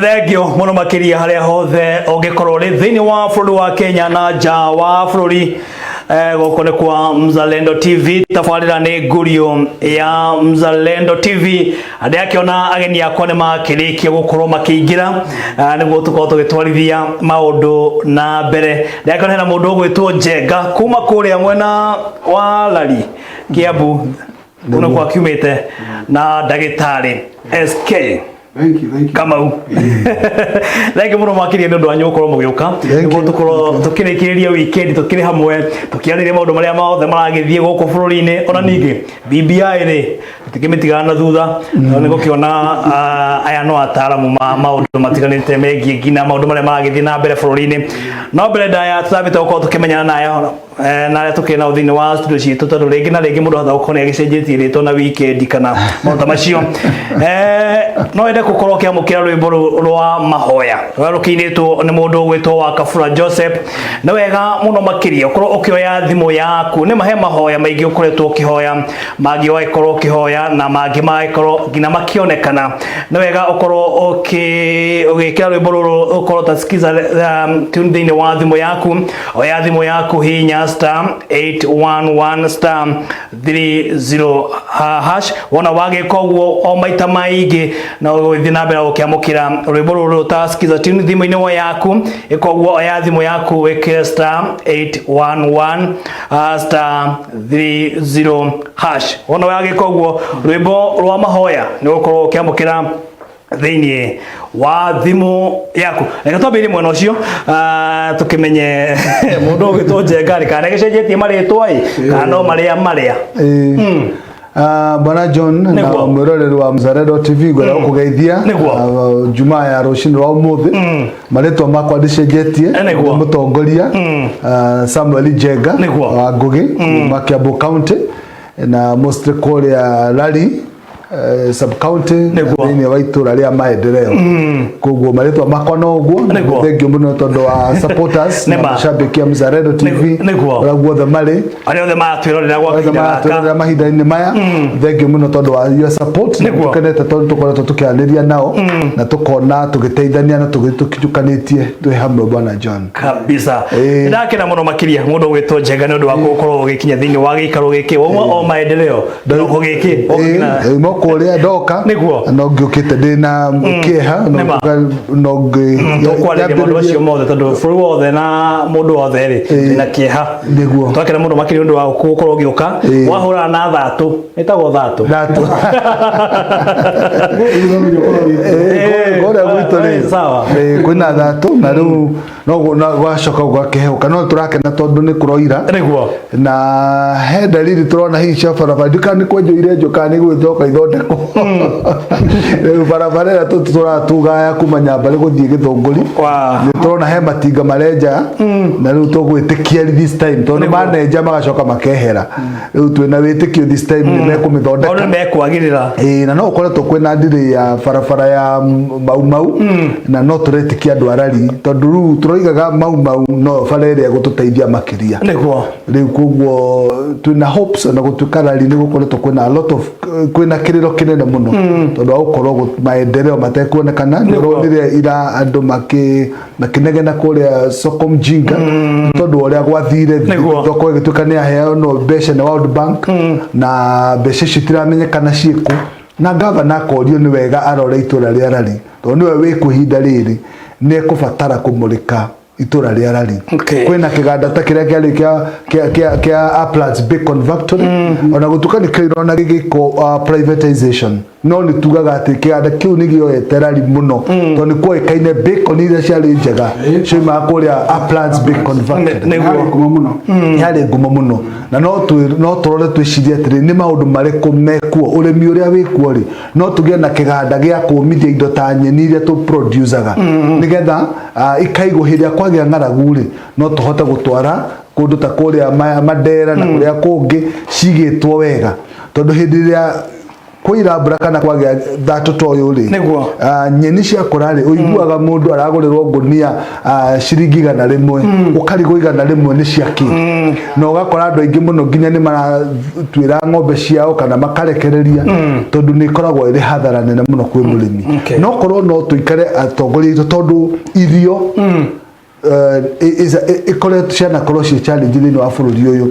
Thengio mũno makĩria harĩa hothe ũngĩkorwo ũrĩ thĩinĩ wa bũrũri wa Kenya na nja wa bũrũri. Gũkũ nĩ kwa Mzalendo TV, tabarĩra nĩ ngurio ya Mzalendo TV. Ndĩrakĩona ageni akwa nĩ makĩrĩkia gũkorwo makĩingĩra, nĩguo tũkorwo tũgĩtwarithia maũndũ na mbere. Ndĩrakĩona hena mũndũ ũgwĩtwo Njenga kuma kũrĩa mwena wa Lari, Kiambu, kũu kwa kiumĩte, na ndagĩtarĩ SK. Thank you, thank you. Kamau, thank you mũno makĩria nĩ ũndũ wanyu gũkorwo mũgĩũka nĩguo tũkorwo tũkĩrĩkĩrĩria weekend tũkĩrĩ hamwe, tũkĩarĩria maũndũ marĩa mothe maragĩthiĩ gũkũ bũrũri-inĩ. Ona ningĩ BBI rĩ, tũtikĩmĩtigana na thutha no nĩ gũkĩona, aya no ataaramu ma maũndũ matiganĩte megiĩ nginya maũndũ marĩa maragĩthiĩ na mbere bũrũri-inĩ. No mbere ndaya tũtambĩte gũkorwo tũkĩmenyana na aya na arĩa tũkĩrĩ nao thĩinĩ wa studio citũ, tondũ rĩngĩ na rĩngĩ mũndũ ahota gũkorwo nĩ agĩcenjetie rĩtwa na weekend kana maũndũ ta macio, no wende gũkorwo ũkĩamũkĩra rwĩmbo rwa mahoya rũrĩa rũkĩinĩtwo nĩ mũndũ ũgwĩtwo wa Kabura Joseph. Nĩ wega mũno makĩria ũkorwo ũkĩoya thimũ yaku. Nĩ mahe mahoya maingĩ ũkoretwo ũkĩhoya, mangĩ ũgagĩkorwo ũkĩhoya na mangĩ magagĩkorwo nginya makĩonekana. Nĩ wega ũkorwo ũgĩkĩra rwĩmbo rũrũ, ũkorwo ta skiza tune thĩinĩ wa thimũ yaku. Oya thimũ yaku, hinya *811*30#. Wona wagĩka ũguo o maita maingĩ, no ũgũthiĩ na mbere gũkĩamũkĩra rwĩmbo rũrũ ta skiza tune thimũ-inĩ wa yaku. Ĩka ũguo, oya thimũ yaku, wĩkĩre *811*30#. Wona wagĩka ũguo, rwĩmbo rwa mahoya nĩ ũgũkorwo ũkĩamũkĩra thĩinĩ wa thimũ yaku. Reke twambĩrĩrie mwena ũcio, tũkĩmenye mũndũ ũgwĩtwo Njenga rĩ, kana nĩagĩcenjetie marĩtwa ĩ, kana no marĩa marĩa? Ĩĩ. Bwana John na mwĩroreri wa Mzalendo TV, ngwenda gũkũgeithia Jumaa ya rũcinĩ rwa ũmũthĩ. Marĩtwa makwa ndĩcenjetie. Nĩ mũtongoria Samuel Njenga wa Ngũgĩ kuma Kiambu County na mostly kũrĩa Lari sub county thĩinĩ wa itũra rĩa Maendeleo. Koguo marĩtwa makwa no ũguo. Thank you mũno tondũ wa supporters na mashabiki a Mzalendo TV ũrĩa guothe marĩ. Arĩa othe maratwĩrorera gwa othe kahinda gaka. Maratwĩrorera mahinda-inĩ maya, thank you mũno tondũ wa your support. Tũkenete tondũ tũkoretwo tũkĩaranĩria nao na tũkona tũgĩteithania na tũkinyũkanĩtie twĩ hamwe, bwana John. Kabisa. Ndakena mũno makĩria, mũndũ ũgwĩtwo Njenga, nĩ ũndũ wa gũkorwo ũgĩkinya thĩinĩ wa gĩikaro gĩkĩ. Wauma o Maendeleo kĩroko gĩkĩ ũgĩkinya? Ĩĩ, kũrĩa ndoka. No ngĩũkĩte ndĩ na kĩeha no no Tũkwarĩria maũndũ macio mothe tondũ bũrũri wothe na mũndũ wothe rĩ na kĩeha. Twakena mũno makĩria ũndũ wa gũkorwo ũgĩũka. Wahũrana na thatũ, ĩtagwo thatũ. Thatũ. Kũrĩa gwitũ rĩ, Sawa. Kwĩna thatũ na rĩu no na gwacoka gũgakĩhehũka, no tũrakena tondũ nĩ kũroira na he dalili tũrona hihi cia barabara, ndikana nĩ kwenjwo irenjwo kana nĩ gwĩthoka ithondekwo. Rĩu barabara ĩrĩa tũratugaya kuma Nyambarĩ gũthiĩ Gĩthũngũri, nĩ tũrona he matinga marenja na rĩu tũgwĩtĩkia this time tondũ manenja magacoka makehera. Rĩu twĩna wĩtĩkio this time nĩ mekũmĩthondeka. Maũndũ mekwagĩrĩra. Ĩĩ, na no ũkoretwo kwĩna ndirĩ ya barabara ya Mau Mau na no tũretĩkia andũ arari tondũ rĩu tũroigaga Mau Mau no bara ĩrĩa ĩgũtũteithia makĩria. Rĩu koguo twĩna hopes, ona gũtuĩka rari nĩ gũkoretwo kwĩna a lot of, kwĩna kĩrĩro kĩnene mũno tondũ wa gũkorwo maendeleo matekuonekana. Nĩ ũronire ira andũ makĩnegena kũrĩa soko mjinga tondũ wa ũrĩa gwathire, thoko ĩgĩtuĩka nĩ yaheanwo mbeca nĩ World Bank na mbeca icio itiramenyekana ciĩkũ, na gavana akorio nĩ wega arore itũra rĩa Rari tondũ nĩwe wĩkuo ihinda rĩrĩ, nĩ ekũbatara kũmũrĩka itũra rĩa Rari. Kwĩna kĩganda ta kĩrĩa kĩarĩ kĩa Uplands Bacon Factory, ona gũtuĩka nĩ kĩoirwo na gĩgĩkwo privatization, no nĩ tugaga atĩ kĩganda kĩu nĩ gĩoete Rari mũno tondũ nĩ kuoĩkaine bacon iria ciarĩ njega cioimaga kũrĩa Uplands Bacon Factory. Ngumo mũno. Yarĩ ngumo mũno na no tũrore twĩcirie atĩrĩ, nĩ maũndũ marĩkũ mekuo, ũrĩmi ũrĩa wĩkuo rĩ, no tũgĩe na kĩganda gĩa kũmithia indo ta nyeni iria tũ producaga nĩgetha ikaigwo hĩndĩ ĩrĩa kwagĩa ng'aragu rĩ, no tũhote gũtwara kũndũ ta kũrĩa Mandera na kũrĩa kũngĩ cigĩtwo wega, tondũ hĩndĩ ĩrĩa Kwaira mbura kana kwagĩa thatũ ta ũyũ rĩ, Nĩguo. Nyeni ciakũra rĩ, ũiguaga mũndũ aragũrĩrwo ngũnia ciringi 100, ũkarigwo 100 nĩ ciakĩ, na ũgakora andũ aingĩ mũno nginya nĩ maratuĩra ng'ombe ciao kana makarekereria, tondũ nĩ ĩkoragwo ĩrĩ hathara nene mũno kwĩ mũrĩmi. No korwo no tũikare atongoria aitũ, tondũ irio ikoretwo cianakorwo ciĩ challenge thĩinĩ wa bũrũri ũyũ,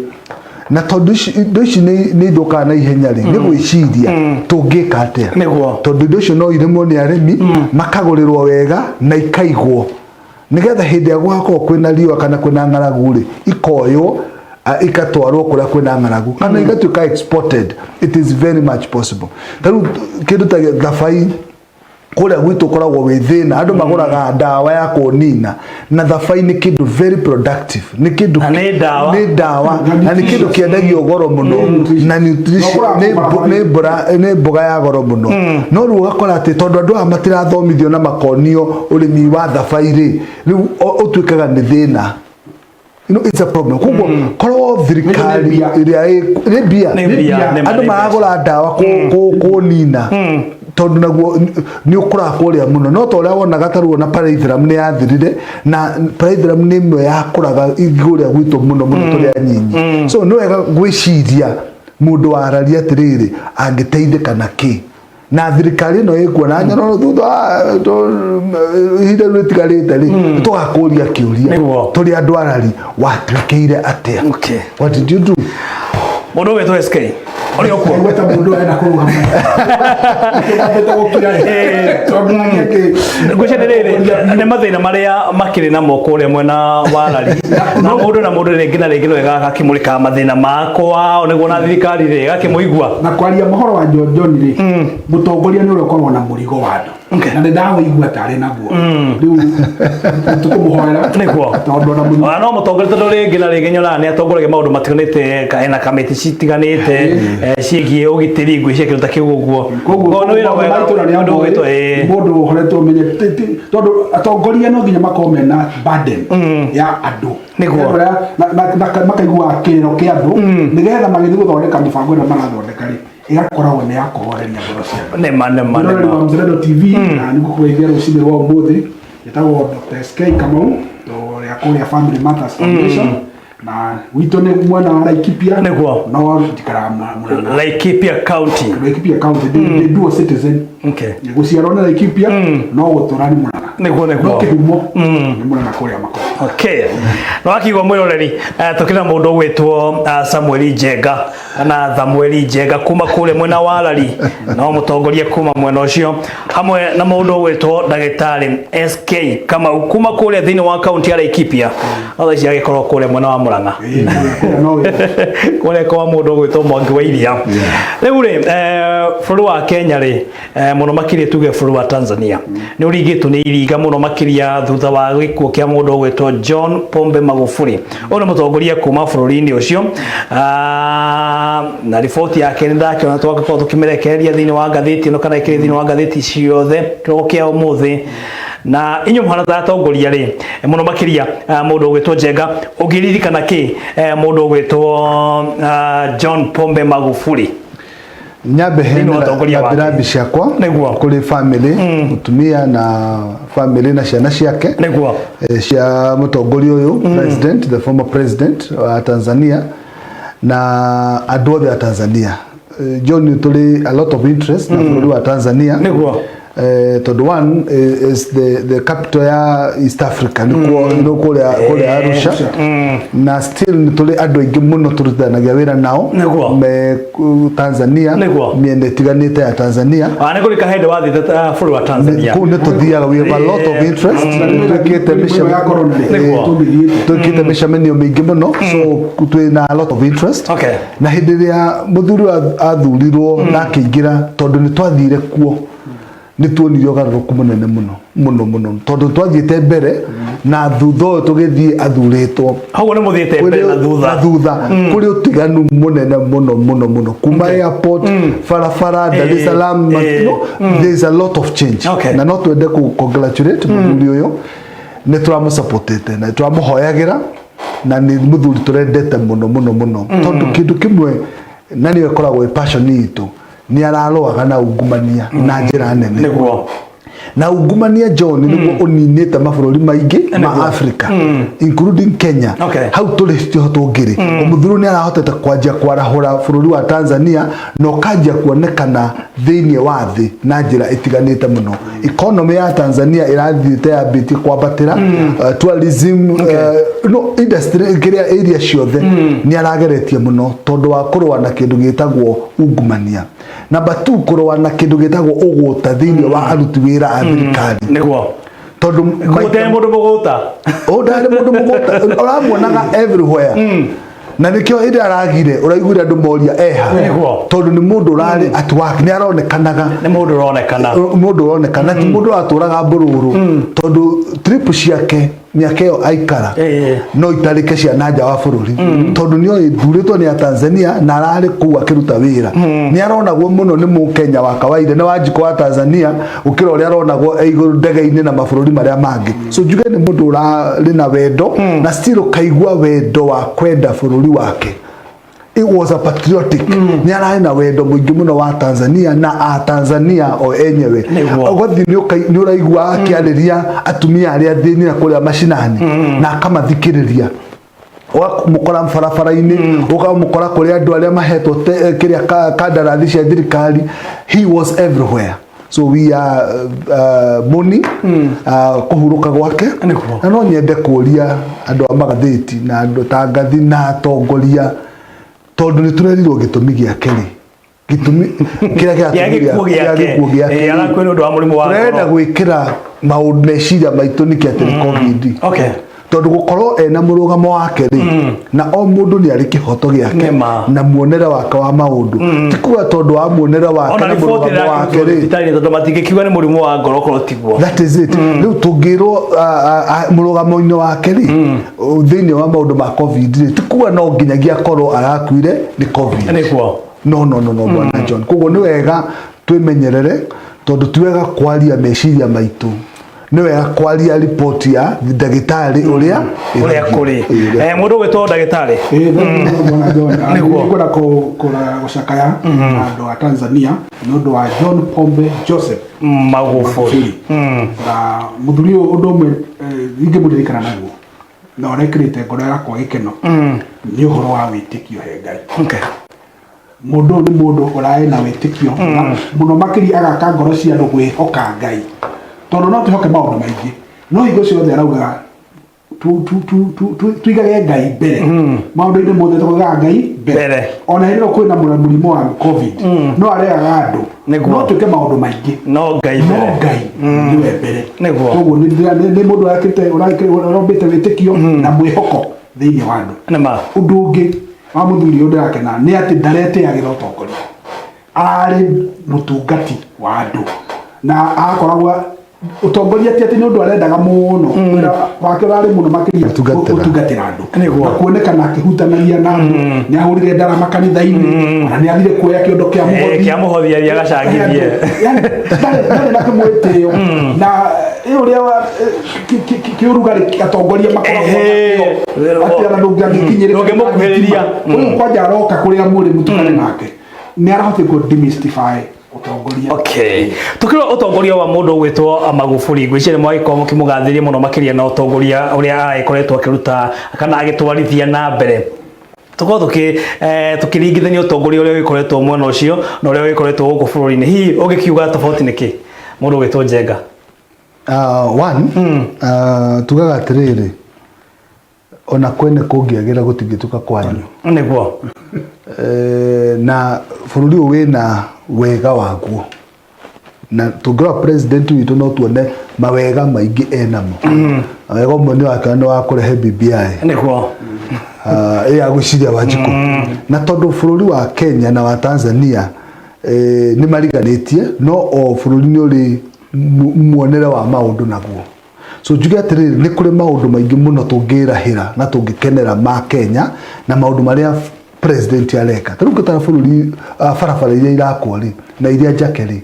na tondũ indo ici nĩ ithũkaga na ihenya rĩ, nĩ gwĩciria tũngĩka atĩa, tondũ indo icio no irĩmwo nĩ arĩmi, makagũrĩrwo wega na ikaigwo, nĩgetha hĩndĩ ĩrĩa gũgakorwo kwĩna riũa kana kwĩna ng'aragu rĩ, ikoywo ikatwarwo kũrĩa kwĩna ng'aragu kana igatuĩka exported. It is very much possible. Ta rĩu kĩndũ ta thabai, kũrĩa gwitũ ũkoragwo wĩ thĩna, andũ magũraga ndawa ya kũnina, na thabai nĩ kĩndũ very productive, nĩ kĩndũ Na nĩ ndawa. Nĩ ndawa na nĩ kĩndũ kĩendagio goro mũno na nutrition, nĩ mboga ya goro mũno. No rĩu ũgakora atĩ tondũ andũ aya matirathomithio na makonio ũrĩmi wa thabai rĩ, rĩu ũtuĩkaga nĩ thĩna. It's a problem. Koguo korwo thirikari Nĩ mbia. ĩrĩa nĩ mbia. Nĩ mbia, nĩ ma, andũ nĩ maragũra ndawa kũnina, tondũ naguo nĩ ũkũraga kũrĩa mũno. No ta ũrĩa wonaga, ta rĩu ona pyrethrum nĩ yathirire, na pyrethrum nĩ ĩmwe yakũraga kũrĩa gwitũ mũno mũno tũrĩ anyinyi. So nĩ wega gwĩciria mũndũ wararia atĩrĩrĩ, angĩteithĩka na kĩ na thirikari ĩno ĩkuo na nyororo thutha wa ihinda rĩu rĩtigarĩte rĩ, tũgakũria kĩũria, tũrĩ andũ arari, watuĩkĩire atĩa? What did you do? Mũndũ ũgwĩtwo SK ũrĩ o kuo? Gweta mũndũ arenda kũrũgama. Ndambĩte gũkira tondũ nake Ngwĩciria nĩ rĩrĩ, nĩ mathĩna marĩa makĩrĩ namo kũrĩa mwena wa Lari, na mũndũ rĩngĩ na rĩngĩ no agakĩmũrĩka mathĩna makwa nĩguo na thirikari rĩ ĩgakĩmũigua. Na kwaria mohoro wa John John rĩ, mũtongoria nĩ ũrĩa ũkoragwo na mũrigo wa andũ, na nĩ ndawĩigua tarĩ naguo rĩu, tũkũmũhoera, tondũ ona mũrigo Ona no mũtongoria, tondũ rĩngĩ na rĩngĩ nyonaga nĩ atongoragia maũndũ matiganĩte, ena kamĩtĩ citiganĩte ciĩgiĩ ũgitĩri, ngwĩciria kĩndũ ta kĩu ũguo. Koguo Koguo nĩ wĩra mwega itũra rĩa mũndũ ũgwĩtwo mũndũ ũhoretwo menye tondũ atongoria no nginya makorwo mena burden ya andũ. Andũ arĩa makaiguaga kĩrĩro kĩa andũ, nĩgetha magĩthiĩ gũthondeka mĩbango ĩrĩa marathondeka rĩ, ĩgakoragwo nĩ ya kũhoreria ngoro cia andũ. Nĩma nĩma. Mwĩroreri Nĩma. wa Mzalendo TV, na nĩ ngũkũgeithia rũcinĩ rwa ũmũthĩ. Njĩtagwo Dr. SK Kamau ũrĩa kũrĩa Family Matters Foundation, na gwitũ nĩ mwena wa Laikipia, no njikaraga Murang'a. Laikipia County. Laikipia County, ndĩ dual citizen. Gũciarwo nĩ Laikipia, no gũtũra nĩ Murang'a. No kĩhumo nĩ Murang'a kũrĩa Makoro. Okay, no akiuga mwĩroreri, tũkĩrĩ na mũndũ ũgwĩtwo Samuel Njenga kana Samuel Njenga kuma kũrĩa mwena wa Lari, no mũtongoria kuma mwena ũcio, hamwe na mũndũ ũgwĩtwo ndagĩtarĩ SK Kamau kuma kũrĩa thĩinĩ wa kaunti ya Laikipia, no thaa ici agĩkorwo kũrĩa mwena wa Murang'a. Kũrĩa no wĩra. Kũrĩa kwa mũndũ ũgwĩtwo Mwangi wa Iria. Rĩu rĩ, bũrũri wa Kenya rĩ, mũno makĩria tuge bũrũri wa Tanzania nĩ ũringĩtwo nĩ iringa mũno makĩria thutha wa gĩkuũ kĩa mũndũ ũgwĩtwo John Pombe Magufuli. Ũyũ nĩ mũtongoria kuma bũrũri-inĩ ũcio. Na riboti yake nĩ ndakĩona twagakorwo tũkĩmĩrekereria thĩinĩ wa ngathĩti ĩno kana ĩkĩrĩ thĩinĩ wa ngathĩti ciothe kĩroko kĩa ũmũthĩ. Na inyuĩ mũhana ta atongoria rĩ, mũno makĩria mũndũ ũgwĩtwo Njenga, ũngĩririkana kĩ mũndũ ũgwĩtwo John Pombe Magufuli? Nyambe Thĩinĩ wa ũtongoria wake. rambi ciakwa kũrĩ family, mũtumia na family na ciana ciake, cia mũtongoria ũyũ, president, the former president wa Tanzania, na andũ othe a Tanzania. John, tũrĩ a lot of interest na bũrũri wa Tanzania, tondũ one is the capital ya East Africa, nĩkuo nĩ kũrĩa Arusha, na still nĩ tũrĩ andũ aingĩ mũno tũrutithanagia wĩra nao me Tanzania, mĩena ĩtiganĩte ya Tanzania. Nĩ kũrĩ kahĩndĩ wathiĩte bũrũri wa Tanzania. Kũu nĩ tũthiaga, we have a lot of interest. Twĩkĩte Mĩrimũ ya corona rĩ, tũmĩthiĩte. Twĩkĩte mĩcemanio mĩingĩ mũno, so twĩ na a lot of interest. Na hĩndĩ ĩrĩa mũthuri athurirwo na akĩingĩra, tondũ nĩ twathire kuo, nĩ tuonire ũgarũrũku mũnene mũno mũno mũno, tondũ twathiĩte mbere na thutha ũyũ tũgĩthiĩ athurĩtwo. Hau nĩ mũthiĩte mbere na thutha. Na thutha kũrĩ ũtiganu mũnene mũno mũno mũno, kuma airport, barabara, Dar es Salaam, no, there is a lot of change. Na no twende ku congratulate mũthuri ũyũ. Nĩ tũramũsupportĩte na tũramũhoyagĩra, na nĩ mũthuri tũrendete mũno mũno mũno, tondũ kĩndũ kĩmwe na nĩyo ĩkoragwo ĩ passion itũ Nĩ ararũaga na ungumania na njĩra nene. Na ungumania, John, nĩguo ũninĩte mabũrũri maingĩ ma Africa, including Kenya. Hau tũrĩ tiho tũngĩrĩ. Mũthuru nĩ arahotete kwanjia kwarahũra bũrũri wa Tanzania na ũkanjia kuonekana thĩinĩ wa thĩ na njĩra ĩtiganĩte mũno. Economy ya Tanzania ĩrathiĩte yambĩtie kwambatĩra, tourism, no industry kĩrĩa area ciothe nĩ arageretie mũno tondũ wa kũrũa na kĩndũ gĩtagwo ungumania. Number two, kũrũa na kĩndũ gĩtagwo ũgũta thĩinĩ wa aruti wĩra a thirikari. Tondũ Gũtarĩ mũndũ mũgũta. Ũ ndarĩ mũndũ mũgũta, ũramuonaga everywhere, na nĩkĩo hĩndĩ aragire ũraiguire andũ moria eha. Tondũ nĩ mũndũ ũrarĩ at work, nĩ aronekanaga. Nĩ mũndũ ũronekana. Mũndũ ũronekana, ti mũndũ ũratũraga mbũrũrũ, tondũ trip ciake mĩaka ĩyo aikara no itarĩke cia na nja wa bũrũri, tondũ nĩ oĩ thurĩtwo nĩ a Tanzania na ararĩ kũu akĩruta wĩra. Nĩ aronagwo mũno nĩ mũkenya wa kawaida nĩ Wanjikũ wa Tanzania gũkĩra ũrĩa aronagwo e igũrũ ndege-inĩ na mabũrũri marĩa mangĩ. So njuge nĩ mũndũ ũrarĩ na wendo na still ũkaigua wendo wa kwenda bũrũri wake. It was a patriotic, nĩ ararĩ na wendo mũingĩ mũno wa Tanzania na a Tanzania o enyewe. Ũgathiĩ nĩ ũraigua akĩarĩria atumia arĩa athĩni na kũrĩa macinani na akamathikĩrĩria, ũkamũkora barabara-inĩ, ũkamũkora kũrĩ andũ arĩa mahetwo kĩrĩa kandarathi cia thirikari. He was everywhere, so we are mourning kũhurũka gwake. Na no nyende kũria andũ a magathĩti na andũ ta ngathi na atongoria, tondũ nĩ tũrerirwo gĩtũmi gĩake rĩ, gĩtũmi kĩrĩa gĩa kĩratũmire gĩkuũ kĩa gĩake. gĩkuũ gĩake. Arakua nĩ ũndũ wa mũrimũ wa Tũrenda ngoro. Gwĩkĩra maũndũ meciria maitũ nĩkĩ atĩ nĩ COVID, tondũ gũkorwo ena mũrũgamo wake rĩ, na o mũndũ nĩ arĩ kĩhoto gĩake na muonere wake wa maũndũ, ti kuga tondũ wa muonere wake ona na riboti mũrũgamo wake ĩrakĩrutwo rĩ. Thibitarĩ tondũ matingĩkiuga nĩ mũrimũ wa ngoro korwo tiguo. That is it. Rĩu tũngĩrwo mũrũgamo-inĩ wake rĩ, thĩinĩ wa maũndũ ma COVID rĩ, ti kuga no nginyagia akorwo arakuire nĩ COVID. No, no, no, no, bwana John, koguo nĩ wega twĩmenyerere, tondũ ti wega kwaria meciria maitũ, nĩ wega kwaria riboti ya ndagĩtarĩ ũrĩa ũrĩa kũrĩ. Ĩĩ, ũrĩa Mũndũ ũgwĩtwo ndagĩtarĩ. Ĩĩ, thank you, bwana John. Nĩngwenda gũcakaya na andũ a Tanzania nĩ ũndũ wa John Pombe Joseph Magufuli. Na mũthuri ũyũ, ũndũ ũmwe ingĩmũririkana naguo na ũrekĩrĩte ngoro yakwa gĩkeno nĩ ũhoro wa wĩtĩkio he Ngai. Mũndũ ũyũ nĩ mũndũ ũrarĩ na wĩtĩkio na mũno makĩria agaka ngoro cia andũ kwĩhoka Ngai, tondũ no twĩhoke maũndũ maingĩ, no hingo ciothe araugaga tuigage Ngai mbere maũndũ-inĩ mothe, tũkaugaga Ngai mbere. Mbere. Ona hĩndĩ ĩyo kwĩna mũrimũ wa COVID no aregaga andũ no twĩke maũndũ maingĩ, no Ngai no mbere. Ngai nĩwe mbere. Koguo nĩ mũndũ ũrombĩte wĩtĩkio na mwĩhoko thĩinĩ wa andũ. Ũndũ ũngĩ wa mũthuri ũyũ ndĩrakena nĩ atĩ ndaretĩagĩra ũtongoria, ararĩ mũtungati wa andũ na akoragwo ũtongoria ti atĩ nĩ ũndũ arendaga mũno, wĩra wake ũrarĩ mũno makĩria Gũtungatĩra. Gũtungatĩra andũ Nĩguo. Na kuonekana akĩhutanagia na andũ. Nĩ ahũrire ndarama kanitha-inĩ, ona nĩ athire kuoya kĩondo kĩa mũhothi. Kĩa mũhothi athiĩ agacangithie. Yani, ndarĩ na kĩmwĩtĩo na ũrĩa kĩũrugarĩ atongoria makoragwo nakĩo, atĩ ona ndũngĩangĩkinyĩrĩka. Ndũngĩmũkuhĩrĩria. Ũyũ kwanja aroka kũrĩa mũrĩ mũtukane nake, nĩ arahotire kũ demystify ũtongoria. Okay, tukirwo ũtongoria wa mũndũ ũgwĩtwo Magufuli, ngwĩciria nĩ mwagĩkorwo mũkĩmũgathĩrĩria mũno makĩria na ũtongoria ũrĩa aragĩkoretwo akĩruta kana agĩtwarithia na mbere. Tũkorwo tũkĩringithania ũtongoria ũrĩa ũgĩkoretwo mwena ũcio na ũrĩa ũgĩkoretwo gũkũ bũrũri-inĩ, hihi ũngĩkiuga tofauti nĩ kĩ, mũndũ ũgwĩtwo Njenga? One, tugaga atĩrĩrĩ, ona kwene kũngĩagĩra gũtingĩtuka kwanyu. Na bũrũri ũyũ wĩna wega waguo, na tũngĩrora president witũ no tuone mawega maingĩ enamo. Wega ũmwe nĩ wake nĩ wa kũrehe BBI. Ĩ ya gwĩciria Wanjikũ, na tondũ bũrũri wa Kenya na wa Tanzania nĩ mariganĩtie, no o bũrũri nĩ ũrĩ muonere wa maũndũ naguo. So njuge atĩrĩrĩ, nĩ kũrĩ maũndũ maingĩ mũno tũngĩrahĩra na tũngĩkenera ma Kenya na maũndũ marĩa president areka. Ta rĩu ũngĩtara bũrũri, barabara iria irakwo rĩ na iria njake rĩ,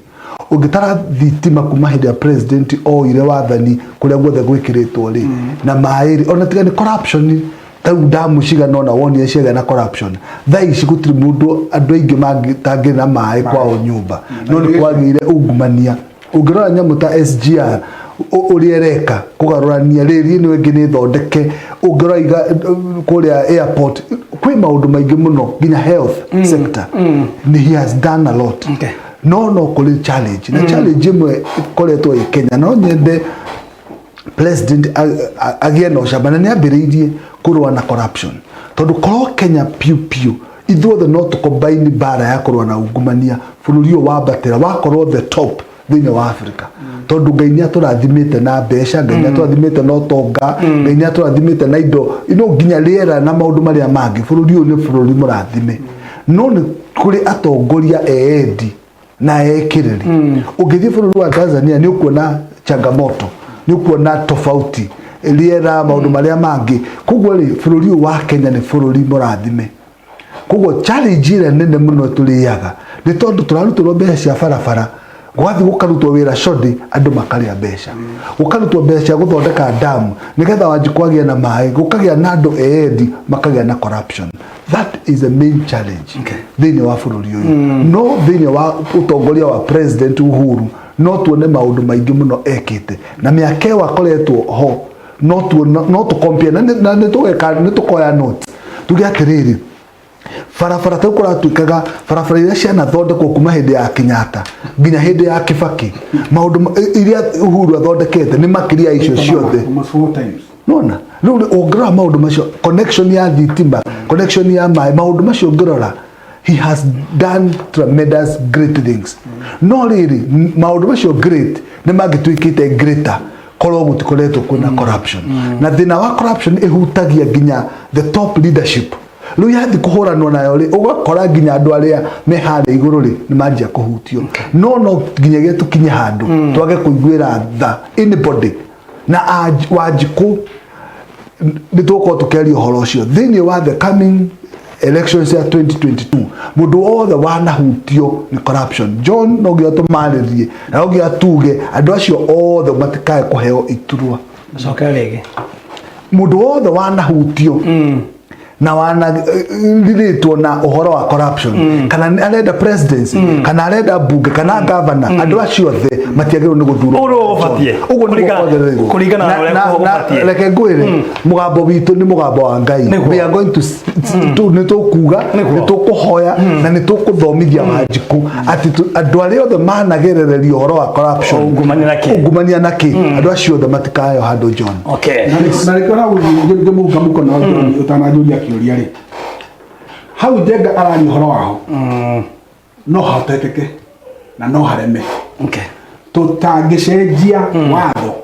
ũngĩtara thitima kuma hĩndĩ ya president oire wathani kũrĩa guothe gwĩkĩrĩtwo rĩ, na maĩ rĩ, ona tiga nĩ corruption. Tarĩu ndamu cigana ona wonire ciagĩa na corruption, thaa ici gũtirĩ mũndũ, andũ aingĩ matangĩrĩ na maĩ kwao nyũmba, no nĩ kwagĩire ungumania. Ũngĩrora nyamũ ta SGR, ũrĩa ĩreka kũgarũrania rĩri ĩno ĩngĩ nĩ thondeke, ũngĩrora kũrĩa airport kwĩ maũndũ maingĩ mũno, nginya health sector nĩ he has done a lot. No kũrĩ challenge, na challenge ĩmwe ĩkoretwo ĩ Kenya, no nyende president agĩe na ũcamba na nĩ ambĩrĩirie kũrũa na corruption, tondũ korwo Kenya piũ piũ ithuothe no tũkombaini mbara ya kũrũa na ungumania, bũrũri ũyũ wambatĩra wakorwo the top thĩinĩ wa Africa, tondũ Ngai nĩ atũrathimĩte na mbeca, Ngai nĩ atũrathimĩte na ũtonga, Ngai nĩ atũrathimĩte na indo ino, nginya rĩera na maũndũ marĩa mangĩ. Bũrũri ũyũ nĩ bũrũri mũrathime, no nĩ kũrĩ atongoria eendi na ekĩrĩri. Ũngĩthiĩ bũrũri wa Tanzania nĩ ũkuona changamoto, nĩ ũkuona tofauti rĩera, maũndũ marĩa mangĩ. Koguo rĩ, bũrũri ũyũ wa Kenya nĩ bũrũri mũrathime. Koguo challenge ĩrĩa nene mũno tũrĩaga nĩ tondũ tũrarutĩrwo mbeca cia barabara, gũgathiĩ gũkarutwo wĩra codi, andũ makarĩa mbeca, gũkarutwo mbeca cia gũthondeka damu nĩgetha Wanjikũ agĩe na maĩ, gũkagĩa na andũ eendi makagĩa na corruption. That is the main challenge thĩinĩ wa bũrũri ũyũ. No thĩinĩ wa ũtongoria wa President Uhuru no tuone maũndũ maingĩ mũno ekĩte, na mĩaka ĩyo akoretwo ho no tuona, no tũkompia na nĩ tũgeka, nĩ tũkoya notes tuge atĩrĩrĩ, barabara tau kũratuĩkaga barabara iria cianathondekwo kuma hĩndĩ ya Kenyatta nginya hĩndĩ ya Kibaki, maũndũ iria Uhuru athondekete nĩ makĩria ya icio ciothe. Almost four times. Nona rĩu ũngĩrora maũndũ macio, connection ya thitima, connection ya maĩ, maũndũ macio ũngĩrora, he has done tremendous great things. No rĩrĩ, maũndũ macio great nĩ mangĩtuĩkĩte greater korwo gũtikoretwo kwĩna corruption. Na thĩna wa corruption ĩhutagia nginya the top leadership. Rĩu yathi kũhũranwo nayo rĩ, ũgakora nginya andũ arĩa me harĩa igũrũ rĩ nĩ manjia kũhutio. No nginyagia tũkinye handũ twage kũiguĩra tha anybody na Wanjikũ, nĩ tũgũkorwo tũkĩaria ũhoro ũcio thĩinĩ wa the coming elections ya 2022. Mũndũ wothe wanahutio nĩ corruption, John, no nginya tũmarĩrie na no nginya tuge andũ acio othe matikae kũheo iturwa. Cokera rĩngĩ. Mũndũ wothe wanahutio na wanarirĩtwo na ũhoro wa corruption, kana nĩ arenda presidency, kana arenda mbunge, kana governor, andũ acio othe matiagĩrĩirwo nĩ gũthurwo. Ũguo nĩguo gũbatiĩ. Ũguo nĩguo kwagĩrĩirwo. Kũringana na ũrĩa gũbatiĩ. Reke ngwĩre, mũgambo witũ nĩ mũgambo wa Ngai. We are going to nĩ tũkuga, nĩ tũkũhoya na nĩ tũkũthomithia Wanjikũ atĩ andũ arĩa othe managerereria ũhoro wa corruption, Ungumania na kĩ. Ungumania na kĩ, andũ acio othe matikaheo handũ, John. Na rĩkĩo hau ngĩmũnga mũkono, John, ũtananjũria kĩũria rĩ, hau Njenga araria ũhoro waho, no hahotekeke na no hareme tũtangĩcenjia watho,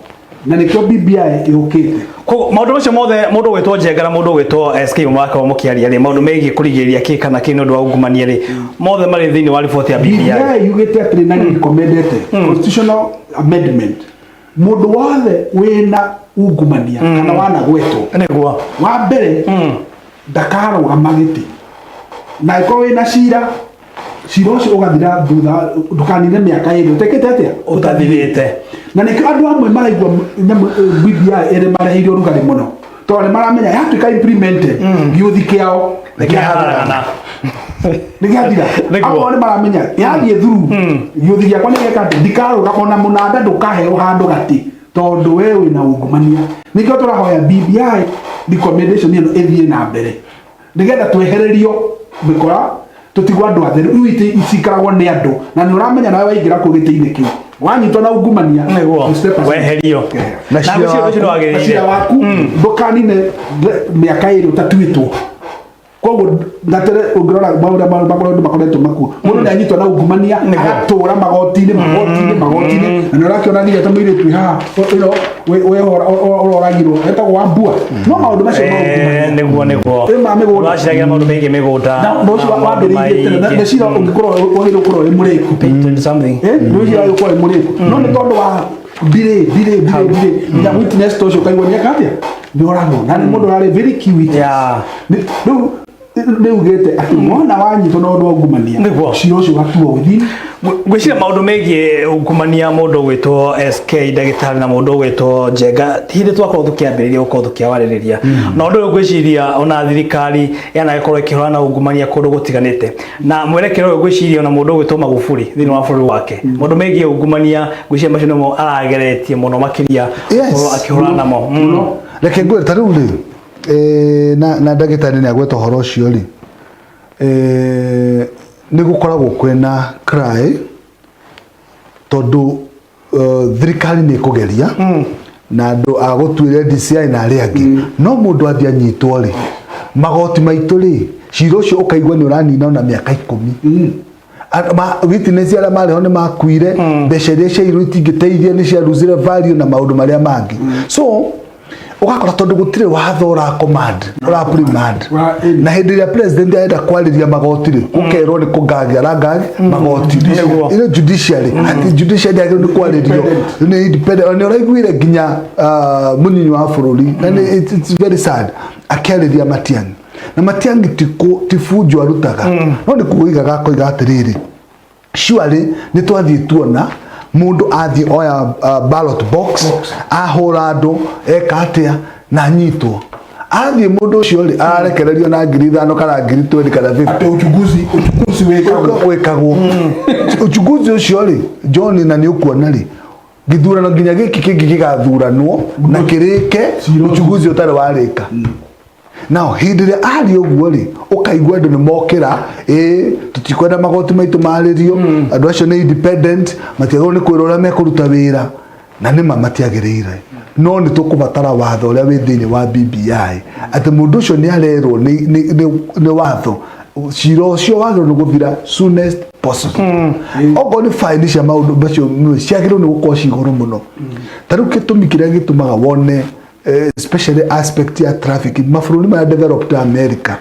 na nĩkĩo BBI yũkĩte. Koguo maũndũ macio mothe mũndũ ũgwĩtwo Njenga na mũndũ ũgwĩtwo SK mwakorwo mũkĩaria rĩ, maũndũ megiĩ kũrigĩrĩria kĩ kana kĩ nĩ ũndũ wa ungumania rĩ, mothe marĩ thĩinĩ wa riboti ya BBI. BBI yugĩte atĩrĩ, na nĩ recommendete constitutional amendment, mũndũ wothe wĩna ungumania kana wanagwetwo, wa mbere ndakarũgama gĩtĩ, na ĩkorwo wĩna cira, cira ũcio ũgathira thutha, ndũkanine mĩaka 2 ũtekĩte atĩa. Ũtathirĩte. Na nĩkĩo andũ amwe maraigua nyamũ BBI ĩrĩ mareheire ũrugarĩ mũno, tondũ nĩ maramenya yatuĩka implemented, gĩũthi kĩao nĩkĩaharagana. Nĩ gĩathira. Amwe nĩ maramenya yathiĩ through, gĩũthi gĩakwa nĩ gĩeka atĩ ndikarũga, ona mũnanda ndũkaheo handũ gatĩ, tondũ we wĩna ungumania. Nĩkĩo tũrahoya BBI recommendation ĩno ĩthiĩ na mbere, nĩgetha twehererio mĩkora, tũtigwo andũ atheru. Rĩu itĩ cikaragwo nĩ andũ, na nĩ ũramenya nawe waingĩra kũu gĩtĩ-inĩ kĩu wanyitwo na ungumania, you step aside. Weherio. Na Na cira ngwĩciria ũndũ ũcio nĩ Na wagĩrĩire. cira waku ndũkanine mĩaka 2 ũtatuĩtwo. Koguo ngatere ũngĩrora maũrĩa maũndũ makoretwo makuo, mũndũ nĩ anyitwo na ungumania, agatũra magoti-inĩ, magoti-inĩ, magoti-inĩ, na nĩ ũrakĩona nginya ta mũirĩtu wĩ haha ĩno ũroragirwo etagwo Wambua, no maũndũ macio ma ungumania. Nĩguo. Ĩ ma mĩgũnda. Ũraciragia maũndũ megiĩ mĩgũnda. Na ũndũ ũcio na maũndũ wambĩrĩirie tene na maingĩ. cira ũngĩkorwo wagĩrĩirwo gũkorwo wĩ mũrĩku. 20 something. Nĩ ũcio wagĩrĩirwo gũkorwo wĩ mũrĩku, no nĩ tondũ wa delay, delay, delay, delay, nginya witness ta ũcio ũkaigua nĩeka atĩa, nĩ oragwo, na nĩ mũndũ ũrarĩ very key witness. Rĩu Rĩugĩte atĩ wona wanyitwo na ũndũ wa ungumania, Nĩguo. cira ũcio ũgatuo within Ngwĩciria maũndũ megiĩ ungumania, mũndũ ũgwĩtwo SK ndagĩtarĩ na mũndũ ũgwĩtwo Njenga, ti hĩndĩ twakorwo tũkĩambĩrĩria gũkorwo tũkĩawarĩrĩria, na ũndũ ũyũ ngwĩciria ona thirikari yanagĩkorwo ĩkĩhũrana na ungumania kũndũ gũtiganĩte, na mwerekera ũyũ ngwĩciria ona mũndũ ũgwĩtwo Magufuli thĩinĩ wa bũrũri wake, maũndũ megiĩ ungumania ngwĩciria macio nĩmo arageretie mũno makĩria gũkorwo akĩhũrana namo. Reke ngwĩre, ta rĩu rĩ, na ndagĩtarĩ nĩ agweta ũhoro ũcio rĩ, nĩ gũkoragwo kwĩna cry tondũ thirikari nĩ ĩkũgeria na andũ a gũtuĩria DCI na arĩa angĩ, no mũndũ athiĩ anyitwo rĩ, magoti maitũ rĩ, cira ũcio ũkaigua nĩ ũranina ona mĩaka 10. Witness arĩa marĩ ho nĩ makuire, mbeca iria ciairwo itingĩteithia, nĩ ciaruzire value na maũndũ marĩa mangĩ. So ũgakora tondũ gũtirĩ watho ũra command, ũra reprimand, na hĩndĩ ĩrĩa president arenda kwarĩria magoti rĩ, gũkerwo nĩ kũngag arangag magoti. Ĩno judiciary, atĩ judiciary yagĩrĩirwo nĩ kwarĩrio nĩ independent. Nĩ ũraiguire nginya mũnyinyi wa bũrũri, na it's very sad, akĩarĩria Matiang'i, na Matiang'i ti bunjo arutaga, no nĩ kuoigaga, akoiga atĩrĩrĩ, surely nĩ twathiĩ tuona mũndũ athiĩ oya ballot box, ahũra andũ, eka atĩa na anyitwo, athiĩ mũndũ ũcio rĩ, ararekererio na 5,000 kana 20,000 kana 50. Atĩ uchunguzi wĩkagwo. Wĩkagwo uchunguzi ũcio rĩ, John, na nĩ ũkuona rĩ, gĩthurano nginya gĩkĩ kĩngĩ gĩgathuranwo na kĩrĩke, uchunguzi ũtarĩ warĩka. Nao hĩndĩ ĩrĩa aria ũguo rĩ, ũkaigua andũ nĩ mokĩra, ĩ tũtikwenda magoti maitũ marĩrio, andũ acio nĩ independent, matiagĩrĩirwo nĩ kwĩrwo ũrĩa mekũruta wĩra, na nĩma matiagĩrĩire, no nĩ tũkũbatara watho ũrĩa wĩ thĩinĩ wa BBI atĩ mũndũ ũcio nĩ arerwo nĩ watho cira ũcio wagĩrĩirwo nĩ gũthira soonest possible. Okorwo nĩ fine cia maũndũ macio ciagĩrĩirwo nĩ gũkorwo ci igũrũ mũno. Ta rĩu gĩtũmi kĩrĩa gĩtũmaga wone, especially aspect ya traffic, mabũrũri marĩa developed, America,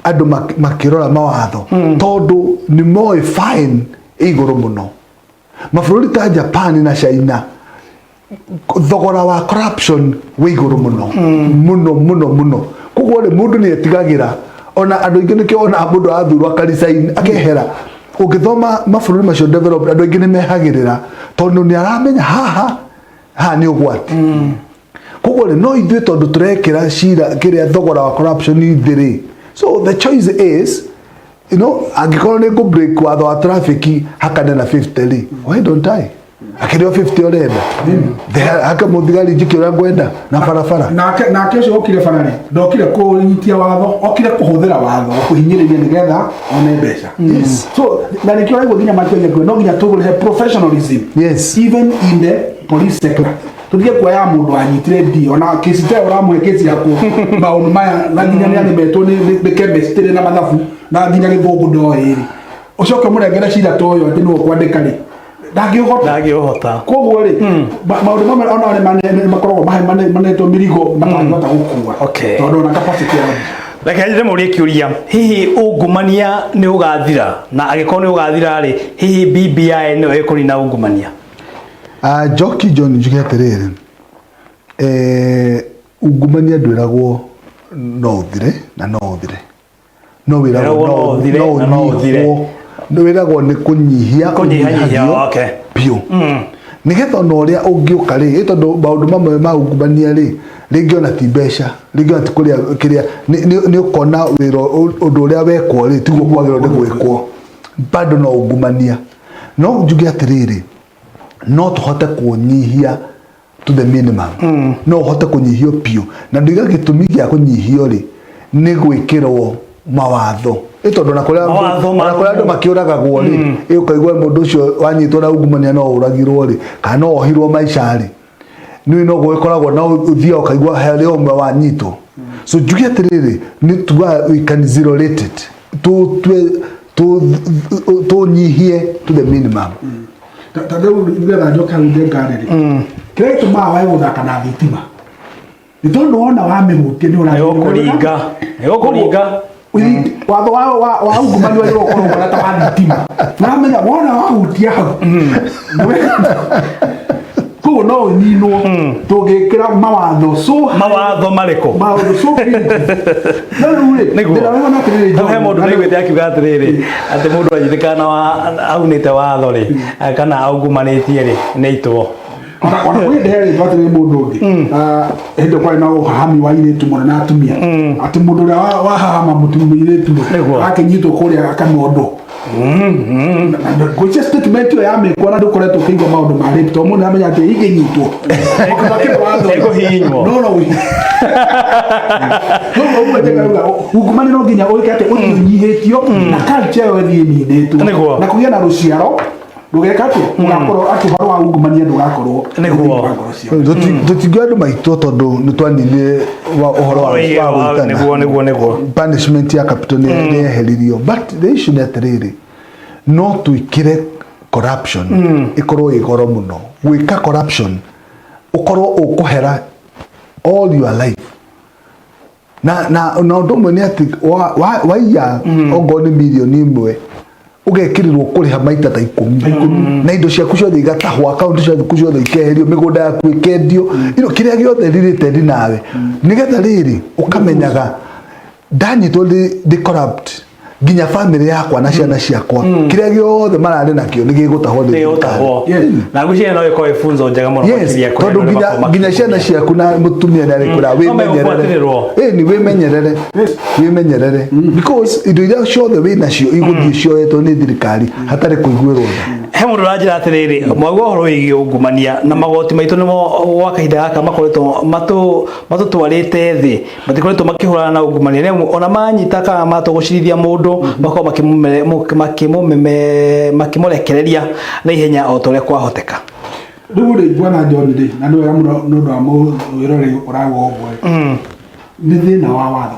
andũ makĩrora mawatho tondũ nĩ moĩ fine ĩ igũrũ mũno. Mabũrũri ta Japan na China, thogora wa corruption wĩ igũrũ mũno mũno mũno mũno. Koguo rĩ, mũndũ nĩ etigagĩra, ona andũ aingĩ nĩkĩo ona mũndũ arathurwo akaricain akehera. Ũngĩthoma mabũrũri macio developed, andũ aingĩ nĩ mehagĩrĩra tondũ nĩ aramenya haha haha nĩ ũgwati. Koguo rĩ, no ithuĩ tondũ tũrekĩra cira kĩrĩa thogora wa corruption thĩ rĩ, so the choice is, angĩkorwo nĩ ngũ break watho wa traffic hakane na 50 rĩ, why don't I akĩrĩo 50 ũrenda? Hake mũthigari njike ũrĩa ngwenda na barabara. Nake ũcio okire bara rĩ, ndokire kũnyitia watho, okire kũhũthĩra watho kũhinyĩrĩria nĩgetha one mbeca. So na nĩkĩo ũraigua nginya Matiang'i no nginya tũgũrĩhe professionalism even in the police sector. Tũtige kuoya mũndũ wanyitire ndi ona kesi ta ĩyo, ũramũhe kesi ya kũ maũndũ maya, na nginya nĩ aremetwo nĩ chemistry na mathabu na nginya gĩthũngũ ndoĩ rĩ, ũcoke ũmũrengere cira ta ũyũ atĩ nĩwe ũkwandĩka rĩ, ndangĩũhota. Ndangĩũhota. Koguo rĩ, maũndũ mamwe ona nĩ makoragwo manetwo mĩrigo matangĩhota gũkua tondũ ona capacity yao. Reke ndĩmũrie kĩũria, hihi ungumania nĩ ũgathira? Na angĩkorwo nĩ ũgathira rĩ, hihi BBI nĩyo ĩkũnina ungumania? Njoki John, njuge atĩrĩrĩ, ungumania ndwĩragwo no ũthire na no ũthire, no wĩragwo Wĩragwo no ũthire na no ũthire. ũnyihwo, wĩragwo nĩ kũnyihia. Kũnyihanyihia, ũnyihagio biũ nĩgetha ona ũrĩa ũngĩũka rĩ, tondũ maũndũ mamwe ma ungumania rĩ, rĩngĩ ona ti mbeca, rĩngĩ ona ti kũrĩa kĩrĩa, nĩ ũkona wĩra ũndũ ũrĩa wekwo rĩ, tiguo kwagĩrĩirwo nĩ gwĩkwo, bado no ungumania. No njuge atĩrĩrĩ, no tũhote kũnyihia to the minimum, no ũhote kũnyihio biũ, na ndoiga gĩtũmi gĩa kũnyihio rĩ, nĩ gwĩkĩrwo mawatho, ĩ tondũ ona kũrĩa Mawatho ona kũrĩa andũ makĩũragagwo rĩ, ĩ ũkaigua mũndũ ũcio wanyitwo na ungumania no ũragirwo rĩ, kana no ohirwo maica rĩ, nĩ no gũgĩkoragwo na ũthiaga ũkaigua harĩ ũmwe wanyitwo. So njuge atĩrĩrĩ, nĩ tugaga we can zero rate it, tũtue tũnyihie to the minimum. Ta rĩu nĩgetha njoke hau njenga rĩ, kĩrĩa gĩtũmaga wae gũthaka na thitima nĩ tondũ wona wamĩhutia nĩ Nĩ ũkũringa, nĩ ũkũringa. Watho wa ungumania wagĩrĩirwo gũkorwo ũhana ta wa thitima, ũramenya wona wahutia hau. Koguo no ũninwo tũngĩkĩra mawatho so high- Mawatho marĩkũ? Mawatho so punitive. No rĩu rĩ, Nĩguo. thĩna ũrĩa atĩrĩrĩ, No he John, mũndũ na- ndaiguĩte akiuga atĩrĩrĩ, atĩ mũndũ anyitĩkana wa aunĩte watho rĩ, kana aungumanĩtie rĩ, nĩ aitwo. Ona kwĩ hĩndĩ herĩtwo atĩ nĩ mũndũ ũngĩ. Ah, hĩndĩ kwarĩ na ũhahami wa airĩtu mũno na atumia, atĩ mũndũ ũrĩa wahahama mũtumia airĩtu rĩ, Nĩguo. akĩnyitwo kũrĩa akanondwo. Ngwĩcia statement ĩyo yamĩkwo na ndũkoretwo ũkĩigua maũndũ ma rape, tondũ mũndũ nĩamenya atĩ ingĩnyitwo Ĩkũhihinywo. No no no ũguo njega ungumania no nginya ũĩke atĩ ũthiĩ ũnyihĩtio na culture ĩyo ĩthiĩ ĩninĩtwo Nĩguo. na kũgĩe na rũciaro rũgeka atĩa, ũgakorwo atĩ ũhoro wa ungumania ndũgakorwo Nĩguo. thĩinĩ wa ngoro ciao. Tũtingĩoya andũ maitũ tondũ nĩ twaninire ũhoro wa gũitana. Nĩguo, nĩguo, nĩguo. Punishment ya capital nĩ yeheririo, but the issue nĩ atĩrĩrĩ, no twĩkĩre corruption ĩkorwo ĩ goro mũno. Gwĩka corruption ũkorwo ũkũhera all your life, na ũndũ ũmwe nĩ atĩ waiya ongorwo nĩ mirioni 1, ũgekĩrĩrwo kũrĩha maita ta 10, na indo ciaku ciothe igatahwo, akaunti ciaku ciothe ikeherio, mĩgũnda yaku ĩkendio, ino kĩrĩa gĩothe related nawe, nĩgetha rĩrĩ ũkamenyaga ndanyitwo ndĩ corrupt, nginya family yakwa na ciana ciakwa, kĩrĩa gĩothe mararĩ nakĩo nĩ gĩgũtahwo nĩ thirikari. Nĩgũtahwo. Yes. Na ngwĩciria no ĩkorwo ĩfunzo njega mũno Yes, makĩria kũrĩ tondũ andũ arĩa nginya makoragwo nginya ciana ciaku na mũtumia nĩ arĩkwĩra No wĩmenyerere. megũbuatĩrĩrwo. Ĩni wĩmenyerere, wĩmenyerere, because indo iria ciothe wĩ nacio igũthiĩ cioetwo nĩ thirikari hatarĩ kũiguĩrwo tha. He mũndũ ũranjĩra atĩrĩrĩ, mwauga ũhoro wĩgiĩ ungumania na magoti maitũ nĩmo gwa kahinda gaka makoretwo matũtwarĩte thĩ, matikoretwo makĩhũrana na ungumania, nĩ amu ona manyita kana matũgũcirithia mũndũ, makoragwo makĩmũrekereria na ihenya o ta ũrĩa kwahoteka. Rĩu rĩ, bwana John rĩ, na nĩ wega mũno nĩ ũndũ wa mwĩroreri ũrauga ũguo rĩ, nĩ thĩna wa watho.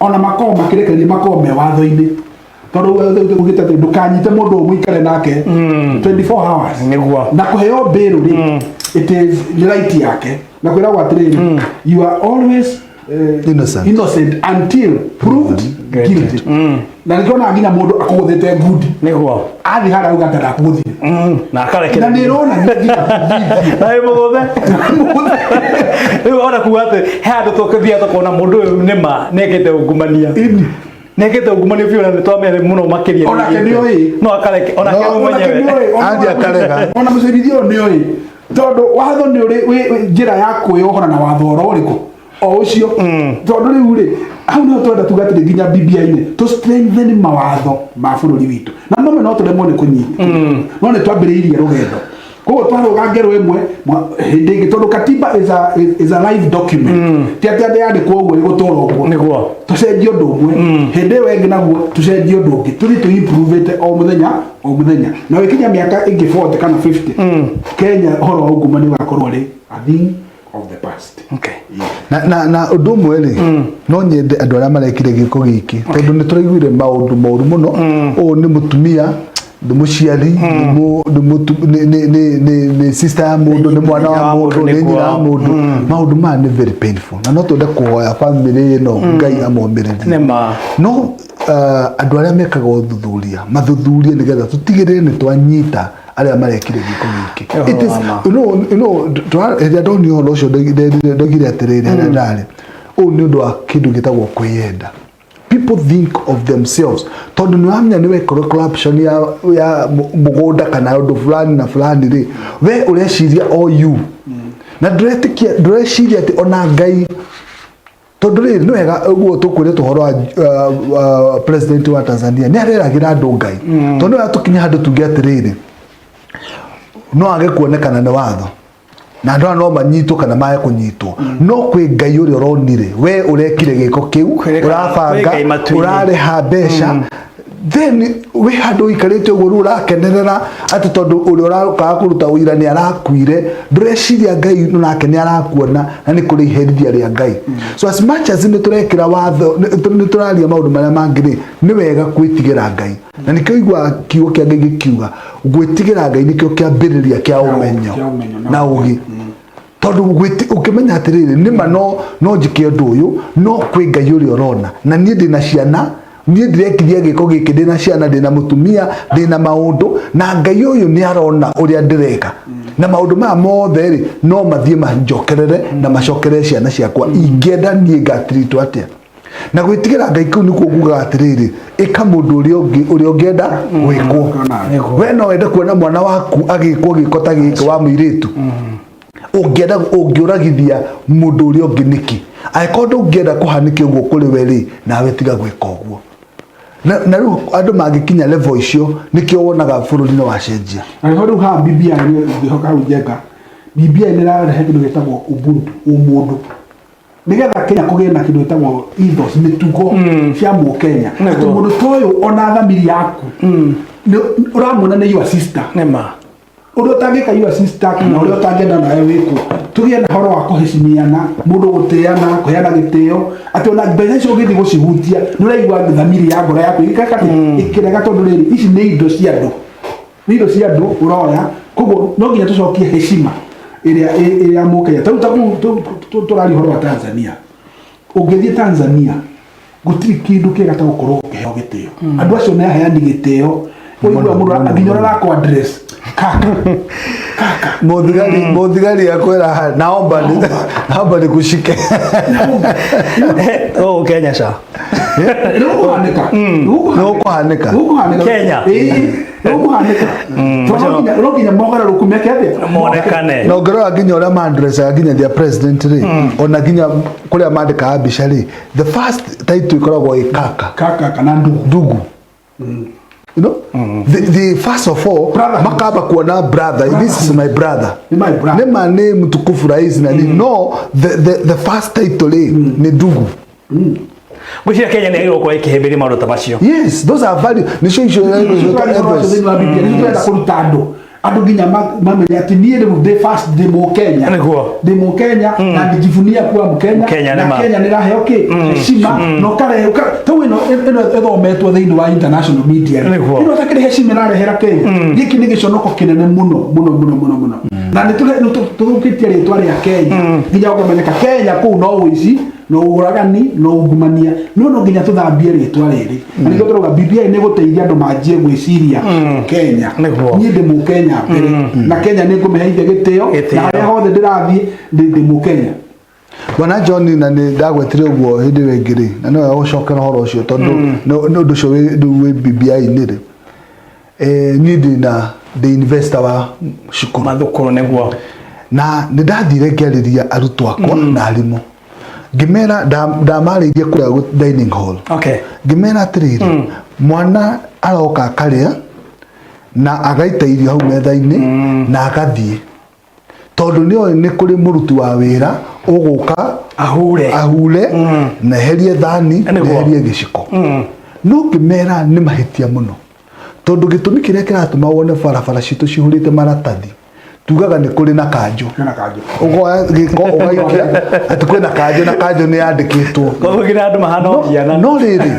Ona makorwo makĩrekereria, makorwo me watho-inĩ, tondũ ugĩte atĩ ndũkanyite mũndũ ũmwe ikare nake 24 hours na kũheo bail rĩ, it is nĩ right yake, na kwĩragwo atĩrĩrĩ, you are always Innocent. innocent until proved guilty. Na nĩkĩo ona nginya mũndũ akũgũthĩte ngundi, athiĩ harĩa auga atĩ ndakũgũthire, Na na akarekereria. Nĩ ĩronania nginya video. Na wĩ mũgũthe rĩu, ona kuga atĩ he handũ tũkĩthiaga tũkona mũndũ ũyũ nĩma nĩekĩte ungumania, nĩekĩte ungumania biũ, na nĩtwamenya mũno makĩria. Onake nĩoĩ. No akareke onake No, we Onake mwenyewe. nĩoĩ, Andy akarega. Ona mũcirithia ũyũ nĩoĩ, tondũ watho nĩ ũrĩ njĩra ya kwĩyohora na watho oro ũrĩkũ o ũcio. Tondũ rĩu rĩ, hau nĩho twenda tuga atĩrĩ, nginya BBI-inĩ tũ strengthen mawatho ma bũrũri witũ, na mamwe no tũremwo nĩ kũnyita, no nĩ twambĩrĩirie rũgendo. Koguo twarũga ngero ĩmwe hĩndĩ ĩngĩ, tondũ katiba is a live document, ti atĩ andĩ yandĩkwo ũguo ĩgũtũra ũguo. Tũcenjie ũndũ ũmwe, hĩndĩ ĩyo ĩngĩ naguo tũcenjie ũndũ ũngĩ, tũthiĩ tũ improve o mũthenya o mũthenya, na wĩkinya mĩaka ĩngĩ 40 kana 50, Kenya ũhoro wa ungumania ũgakorwo ũrĩ a thing of the past. Na ũndũ ũmwe rĩ, no nyende andũ arĩa marekire gĩko gĩkĩ, tondũ nĩ tũraiguire maũndũ moru mũno. Ũyũ nĩ mũtumia, nĩ mũciari, nĩ nĩ nĩ sister ya mũndũ, nĩ mwana wa mũndũ, nĩ nyina wa mũndũ. Maũndũ maya nĩ very painful, na no twende kũhoya family ĩno Ngai amomĩrĩrie. Nĩma. No andũ arĩa mekaga ũthuthuria mathuthurie nĩgetha tũtigĩrĩre nĩ twanyita arĩa marekire gĩko gĩkĩ. Ũhoro It is wa ma. Hĩndĩ ĩrĩa ndonire ũhoro ũcio, ndoigire atĩrĩrĩ, harĩa ndarĩ, ũũ nĩ ũndũ wa kĩndũ gĩtagwo kwĩyenda. People think of themselves, tondũ nĩ wamenya nĩ wekora corruption ya mũgũnda kana ũndũ fulani na fulani rĩ, we ũreciria o you, na ndũretĩkia, ndũreciria atĩ ona Ngai, tondũ rĩrĩ nĩ wega ũguo tũkwĩrĩtwo ũhoro wa president wa Tanzania nĩ areragĩra andũ Ngai, tondũ nĩ wega tũkinye handũ tuge atĩrĩrĩ, no age kuonekana nĩ watho na andũ aya no manyitwo kana mage kũnyitwo, no kwĩ Ngai ũrĩa ũronire we ũrekire gĩko kĩu. Kwĩ Ũrabanga, Ngai matu-inĩ. ũrarĩha mbeca, then wĩ handũ ũikarĩte ũguo rĩu ũrakenerera atĩ tondũ ũrĩa ũrokaga kũruta ũira nĩ arakuire. Ndũreciria Ngai nake nĩ arakuona na nĩ kũrĩ iherithia rĩa Ngai. So as much as nĩ tũrekĩra watho, nĩ tũraria maũndũ marĩa mangĩ rĩ, nĩ wega gwĩtigĩra Ngai, na nĩkĩo iguaga kiugo kĩa Ngai gĩkiuga gwĩtigĩra Ngai nĩkĩo kĩambĩrĩria kĩa ũmenyo kĩa ũmenyo na ũgĩ, tondũ ũkĩmenya atĩrĩrĩ, nĩma no njĩke ũndũ ũyũ, no kwĩ Ngai ũrĩa ũrona, na niĩ ndĩna ciana. Niĩ ndirekithia gĩko gĩkĩ, ndĩna ciana, ndĩna mũtumia, ndĩna maũndũ, na Ngai ũyũ nĩ arona ũrĩa ndĩreka, na maũndũ maya mothe rĩ, no mathiĩ manjokerere na macokerere ciana ciakwa. Ingĩenda niĩ ngatiritwo atĩa? Na gwĩtigĩra Ngai kũu nĩkuo ngugaga atĩrĩrĩ, ĩka mũndũ ũrĩa ũngĩ ũrĩa ũngĩenda gwĩkwo. We no wende kuona mwana waku agĩkwo gĩko ta gĩkĩ wa mũirĩtu? Ũngĩenda ũngĩũragithia mũndũ ũrĩa ũngĩ nĩkĩ? Angĩkorwo ndũngĩenda kũhanĩke ũguo kũrĩ we rĩ, nawe tiga gwĩka ũguo. Na rĩu andũ mangĩkinya level icio, nĩkĩo wonaga bũrũri nĩ wacenjia. Na nĩho rĩu haha BBI nĩ ngĩhoka hau Njenga, BBI nĩ ĩrarehe kĩndũ gĩtagwo ubuntu, ũmũndũ, nĩgetha Kenya kũgĩe na kĩndũ gĩtagwo ethos, mĩtugo cia mũkenya, atĩ mũndũ ta ũyũ ona thamiri yaku ũramuona nĩ your sister. Nĩma. Ũrĩa ũtangĩka your sister kana ũrĩa ũtangĩenda nawe wĩkwo. Tũgĩe na horo wa kũhecimiana, mũndũ gũtĩana, kũheana gĩtĩo, atĩ ona mbeca icio ũngĩthiĩ gũcihutia nĩ ũraigua thamiri ya ngoro yaku ĩgĩka atĩ ĩkĩrega, tondũ rĩrĩ, ici nĩ indo cia andũ, nĩ indo cia andũ ũroya. Koguo no nginya tũcokie heshima ĩrĩa ĩ ya mũkenya. Ta rĩu ta kũu tũraria ũhoro wa Tanzania, ũngĩthiĩ Tanzania gũtirĩ kĩndũ kĩega ta gũkorwo ũkĩheo gĩtĩo. Andũ acio nĩ aheani gĩtĩo, ũigua mũndũ nginya ũrĩa arakũ address kaka, kaka. Mũthigari akwĩra, Naomba nikushike." Gũkũ Kenya ca. Nĩ gũkũhanĩka. Nĩ gũkũhanĩka. Nĩ gũkũhanĩka. Kenya. Ĩĩ, nĩ gũkũhanĩka. Tondũ no nginya mogarũrũku meke atĩa? Monekane. Na ũngĩrora nginya ũrĩa mandressaga, nginya their president rĩ, ona nginya kũrĩa mandĩkaga mbica rĩ, the first title ĩkoragwo ĩ kaka. Kaka kana ndugu. Ndugu. The first of all, Brotherhood. Makamba kuona brother, this is my brother. Ni my brother. Nĩ ma nĩ mtukufu rais na nĩ no the first title rĩ nĩ ndugu. Ngwĩciria Kenya nĩ yagĩrĩirwo gũkorwo ĩkĩhĩmbĩria maũndũ ta macio. Yes, those are value, nĩcio icio. Thĩinĩ wa Biblia nĩ tũrenda kũruta andũ nginya mamenye atĩ niĩ rĩu ndĩ first, ndĩ mũkenya. Ndĩ mũkenya na ndijivunia kuwa mũkenya. Mũkenya, na nĩma. Kenya nĩ ĩraheo kĩ heshima na ũkarehe tau ĩno ĩthometwo thĩinĩ wa international media. Ĩno takĩrĩ heshima ĩrarehera Kenya, gĩkĩ nĩ gĩconoko kĩnene mũno mũno mũno mũno mũno, na nĩ tũthũkĩtie rĩtwa rĩa Kenya nginya ũkamenyeka Kenya kũu no ũici, no ũragani, no ungumania. No nginya tũthambie rĩtwa rĩrĩ, na nĩkĩo tũrauga BBI nĩ gũteithia andũ manjie gwĩciria Kenya. Niĩ ndĩ mũkenya mbere, na Kenya nĩ ngũmĩheithia gĩtĩo. Gĩtĩo. Na harĩa hothe ndĩrathiĩ ndĩ mũkenya. Bwana John, na nĩ ndagwetire ũguo hĩndĩ ĩyo ĩngĩ rĩ, na no gũcokera ũhoro ũcio tondũ nĩ ũndũ ũcio rĩu wĩ BBI-inĩ rĩ, niĩ ndĩ ndĩ investor wa cukuru. Mathukuru, nĩguo. Na nĩ ndathire ngĩarĩria arutwo akwa na arimũ, ngĩmera, ndamarĩirie kũrĩa dining hall. Ngĩmera atĩrĩrĩ, mwana aroka akarĩa na agaita irio hau metha-inĩ na agathiĩ, tondũ nĩ oĩ nĩ kũrĩ mũruti wa wĩra ũgũka ahure. Ahure na eherie thani na eherie gĩciko. No ngĩmera nĩ mahĩtia mũno, tondũ gĩtũmi kĩrĩa kĩratũma wone barabara citũ cihũrĩte maratathi, tugaga nĩ kũrĩ na kanjũ. Kwĩna kanjũ. Ũkoya gĩko ũgaikia atĩ kwĩna kanjũ, na kanjũ nĩ yandĩkĩtwo. Koguo nginya andũ mahana o No rĩrĩ,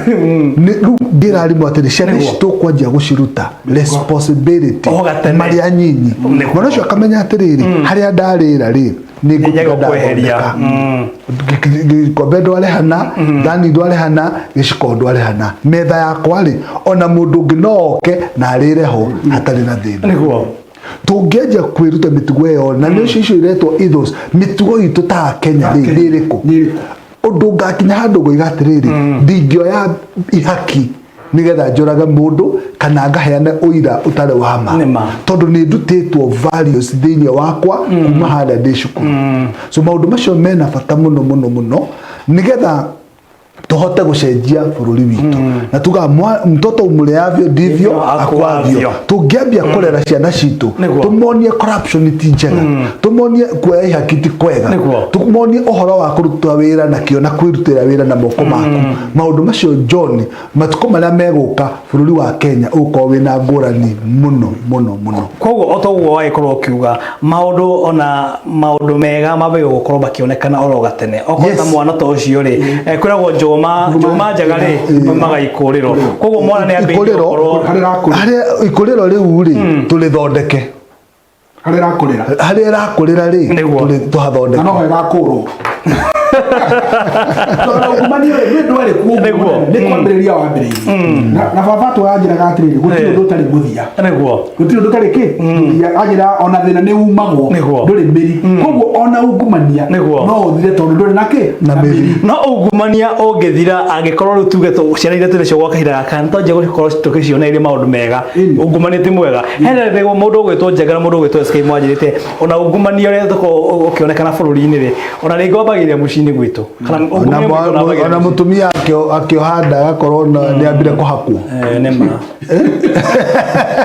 rĩu ngĩra arimũ atĩrĩ, ciana ici tũkwanjia gũciruta responsibility O gatene. marĩ anyinyi. Mwana ũcio akamenya atĩrĩrĩ, harĩa ndarĩra rĩ, nĩ ngũtiga Nĩ kweheria. ndathondeka gĩkombe ndwarehana, thani ndwarehana, gĩciko ndwarehana, metha yakwa rĩ, ona mũndũ ũngĩ no oke na arĩre ho hatarĩ na thĩna. Tũngĩanjia kwĩruta mĩtugo ĩyo, na nĩ icio iretwo ethos, mĩtugo itũ ta Akenya rĩ, nĩ ĩrĩkũ? Nĩ ĩrĩkũ? Ũndũ ngakinya handũ ngoiga atĩrĩrĩ, ndingĩoya ihaki nigetha njũrage mũndũ kana ngaheane ũira ũtarĩ wa ma. Nĩ ma. Tondũ nĩ ndutĩtwo values thĩinĩ wakwa kuma harĩa ndĩ cukuru. So maũndũ macio mena bata mũno mũno mũno nĩgetha tũhote gũcenjia bũrũri witũ. Na tugaga mtoto umleavyo ndivyo ndivyo akuavyo. Akuavyo. Tũngĩambia kũrera ciana citũ, tũmonie corruption ti njega, tũmonie kuoya ihaki ti kwega, tũmonie ũhoro wa kũruta wĩra na kĩo na kwĩrutĩra wĩra na moko maku, maũndũ macio, John, matukũ marĩa megũka bũrũri wa Kenya ũgũkorwo wĩna ngũrani mũno mũno mũno. Koguo o toguo wagĩkorwo ũkiuga, maũndũ ona maũndũ mega mambagia gũkorwo makĩonekana oro gatene, okorwo ta mwana ta ũcio rĩ, kwĩragwo njũma njega rĩ yumaga ikũrĩro. Koguo mwana nĩ ambĩrĩirie Ikũrĩro. gũkorwo Harĩa ĩrakũrĩra. Harĩa ikũrĩro rĩu rĩ, tũrĩthondeke. Harĩa ĩrakũrĩra. Harĩa ĩrakũrĩra rĩ, tũhathondeke. Na noho ĩgakũrwo. Tondũ ungumania rĩ, nĩ ndwarĩ kuo ũguo Nĩguo. mũnene, nĩ kwambĩrĩria wambĩrĩirie. Na baba tũranjĩraga atĩrĩrĩ, gũtirĩ ũndũ ũtarĩ mũthia. Nĩguo. Gũtirĩ ũndũ ũtarĩ kĩ mũthia. Anjĩra ona thĩna nĩ umagwo. Nĩguo. Ndũrĩ mĩri. Koguo ona ungumania Nĩguo. no ũthire tondũ ndũrĩ na kĩ Na mĩri. No ungumania ũngĩthira angĩkorwo rĩu tuge ciana iria twĩ nacio gwa kahinda gaka nĩ twanjia gũkorwo tũgĩciona irĩ maũndũ mega. Ĩni. Ungumania ti mwega. Hena rĩrĩa mũndũ ũgwĩtwo Njenga na mũndũ ũgwĩtwo SK mwanjĩrĩte ona ungumania ũrĩa tũkoragwo ũkĩonekana bũrũri-inĩ rĩ, ona rĩngĩ wambagĩrĩria mũciĩ-inĩ gwitũ. Kana Ona ungumania mũingĩ ũnambagĩrĩria ona mũciĩ. mũtumia akĩoha nda agakorwo nĩ ambire kũhakwo. Eh, nĩ ma.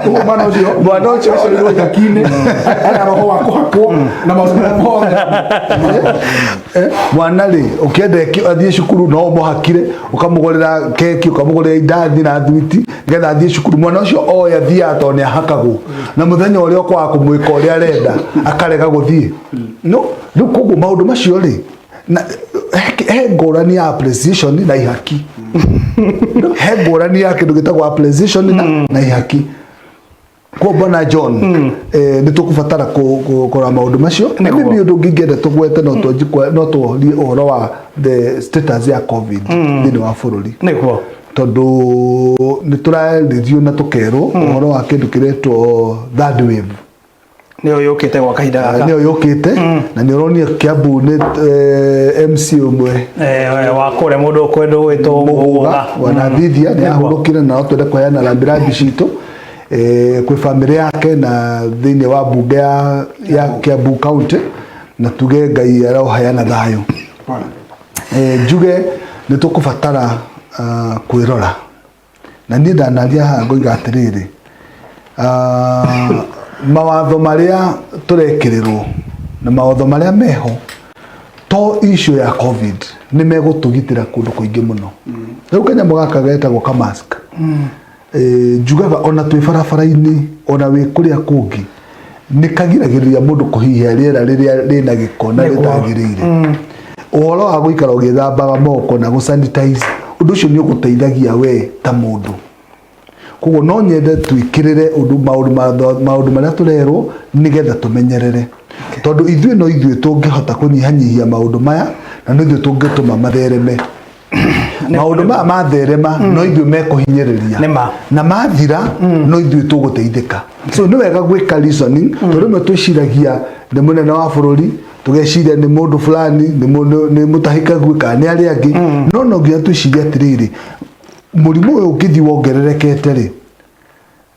Koguo mwana ũcio Mwana ũcio- aciarirwo ithaki-inĩ ena roho wa kũhakwo na maũndũ marĩa mothe. Mwana rĩ, ũkĩenda athiĩ cukuru no ũmũhakire, ũkamũgũrĩra keki, ũkamũgũrĩra indathi na thwiti nĩgetha athiĩ cukuru. Mwana ũcio oĩ athiaga tondũ nĩ ahakagwo, na mũthenya ũrĩa ũkwaga kũmwĩka ũrĩa arenda akarega gũthiĩ. No rĩu koguo maũndũ macio rĩ, na he ngũrani ya appreciation na ihaki. He ngũrani ya kĩndũ gĩtagwo appreciation na ihaki. Kwa bwana John, nĩ tũkũbatara kũrora maũndũ macio. Na Nĩguo. maybe ũndũ ũngĩ ingĩenda tũgwete no tworie ũhoro wa the status ya COVID thĩinĩ wa bũrũri. Nĩguo. Tondũ nĩ tũrarĩrio na tũkerwo ũhoro wa kĩndũ kĩretwo third wave. Nĩyo yũkĩte gwa kahinda gaka. Nĩyo yũkĩte, na nĩ ũronio Kiambu nĩ MC ũmwe wa kũrĩa mũndũ ũkwenda gwĩtwo Mũgũga wana Thithia nĩ ahurũkire, na no twende kũheana rambirambi citũ kwĩ bamĩrĩ yake na thĩinĩ wa mbunge ya Kiambu County, na tuge Ngai aroheana thayũ. Njuge nĩ tũkũbatara kwĩrora, na niĩ ndanaria haha ngoiga atĩrĩrĩ, mawatho marĩa tũrekĩrĩrwo na mawatho marĩa meho to issue ya COVID nĩ megũtũgitĩra kũndũ kũingĩ mũno. Rĩu kanyamũ gaka getagwo ka mask, njugaga ona twĩ barabara-inĩ, ona wĩ kũrĩa kũngĩ, nĩ kagiragĩrĩria mũndũ kũhihia rĩera rĩrĩa rĩna gĩko na rĩtagĩrĩire. Ũhoro wa gũikara ũgĩthambaga moko na gũ sanitize, ũndũ ũcio nĩ ũgũteithagia we ta mũndũ. Koguo no nyende twĩkĩrĩre ũndũ maũndũ marĩa tũrerwo nĩgetha tũmenyerere, tondũ ithuĩ no ithuĩ tũngĩhota kũnyihanyihia maũndũ maya, na no ithuĩ tũngĩtũma mathereme. Maũndũ maya matherema no ithuĩ mekũhinyĩrĩria, Nĩma. na mathira no ithuĩ tũgũteithĩka. So nĩ wega gwĩka reasoning, tondũ rĩmwe twĩciragia nĩ mũnene wa bũrũri, tũgeciria nĩ mũndũ fulani, nĩ mũtahĩkagu kana nĩ arĩa angĩ, no nginya twĩcirie atĩrĩrĩ, mũrimũ ũyũ ũngĩthiĩ wongererekete rĩ,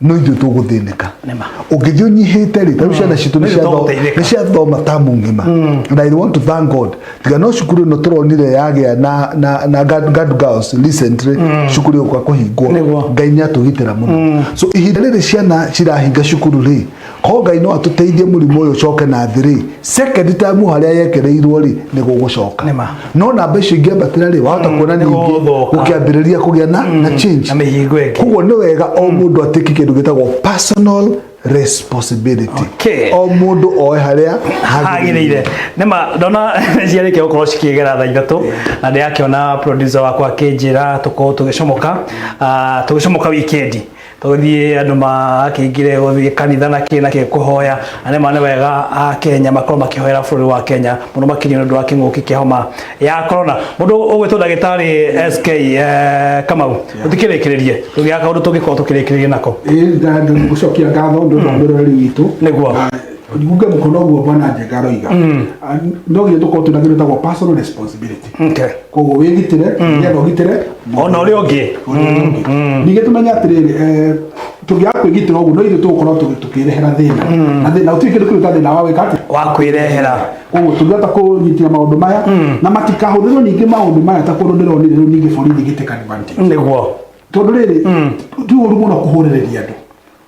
no ithuĩ tũgũthĩnĩka. Nĩma. Ũngĩthiĩ ũnyihĩte rĩ, tarĩu ciana citũ No ithuĩ tũgũteithĩka. nĩ ciathoma tamu ng'ima, and I want to thank God, tiga no cukuru ĩno tũronire yagĩa na Gad Girls recently, cukuru ĩgũka kũhingwo. Nĩguo. Ngai nĩ atũgitĩra mũno. So ihinda rĩrĩ ciana cirahinga cukuru rĩ, ko Ngai no atũteithie mũrimũ ũyũ ũcoke na thĩ rĩ, second time harĩa yekereirwo rĩ, nĩ gũgũcoka. Nĩma. No namba icio ingĩambatĩra rĩ, wahota kuona Nĩ ningĩ gũgũthũka. gũkĩambĩrĩria kũgĩa na change Na mĩhingo ĩngĩ. Koguo nĩ wega o mũndũ atĩke kĩndũ gĩtagwo personal responsibility. O mũndũ oe harĩa hagĩrĩire. Nĩma ndona ciarĩkia gũkorwo cikĩgera thaa 3, na ndĩrakĩona producer wakwa akĩnjĩra tũkorwo tũgĩcomoka, tũgĩcomoka weekend tũgĩthiĩ andũ makĩingĩre gũthiĩ kanitha na kĩ na kĩ kũhoya, na nĩma nĩ wega a Kenya makorwo makĩhoera bũrũri wa Kenya mũno makĩria nĩ ũndũ wa kĩng'ũki kĩa homa ya corona. Mũndũ ũgwĩtwo ndagĩtarĩ SK Kamau, tũtikĩrĩkĩrĩrie tũgĩaka kaũndũ tũngĩkorwo tũkĩrĩkĩrĩria nako. Ĩĩ, gũcokia ngatho nĩ ũndũ wa mwĩroreri witũ. Nĩguo. Ngunge mũkono ũguo bwana Njenga aroiga, no nginya tũkorwo twĩna kĩndũ gĩtagwo personal responsibility. Koguo wĩgitĩre nĩgetha ũgitĩre ona ũrĩa ũngĩ. Ũrĩa ũngĩ. Ningĩ tũmenye atĩrĩrĩ, tũngĩaga kwĩgitĩra ũguo, no ithuĩ tũgũkorwo tũkĩrehera thĩna, na thĩna gũtirĩ kĩndũ kĩu ta thĩna wa gwĩka atĩa, wa kwĩrehera. Koguo tũngĩhota kũnyitĩra maũndũ maya na matikahũthĩrwo ningĩ maũndũ maya ta kũndũ ndĩronire rĩu ningĩ borithi igĩtake advantage. Tondũ rĩrĩ, ti ũru mũno kũhũrĩrĩria andũ,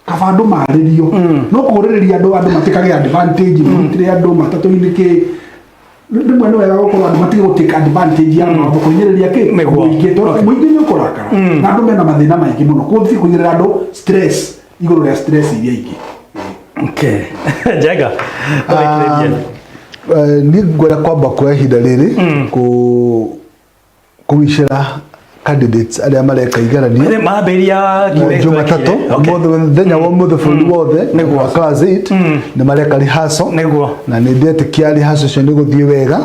kaba andũ marĩrio, no kũhũrĩrĩria andũ, andũ matikagĩa advantage, manyitĩre andũ matatũ-inĩ kĩ. Rĩmwe nĩ wega gũkorwo andũ matige gũtake advantage ya maũndũ kũhinyĩrĩria kĩ mũingĩ, tondũ mũingĩ nĩ ũkũrakara na andũ mena mathĩna maingĩ mũno, koguo ti kũigĩrĩra andũ stress igũrũ rĩa stress iria ingĩ. Okay. Njenga, tũrĩkĩrĩrie. Niĩ ngwenda kwamba kuoya ihinda rĩrĩ kũwicĩra candidates arĩa mareka igeranio. Nĩ mambĩrĩria kiumia Jumatatũ. Okay. Ũmũthĩ, mũthenya wa ũmũthĩ, bũrũri wothe wa class 8 nĩ mareka rehearsal. Na nĩ ndetĩkia rehearsal icio nĩ gũthiĩ wega.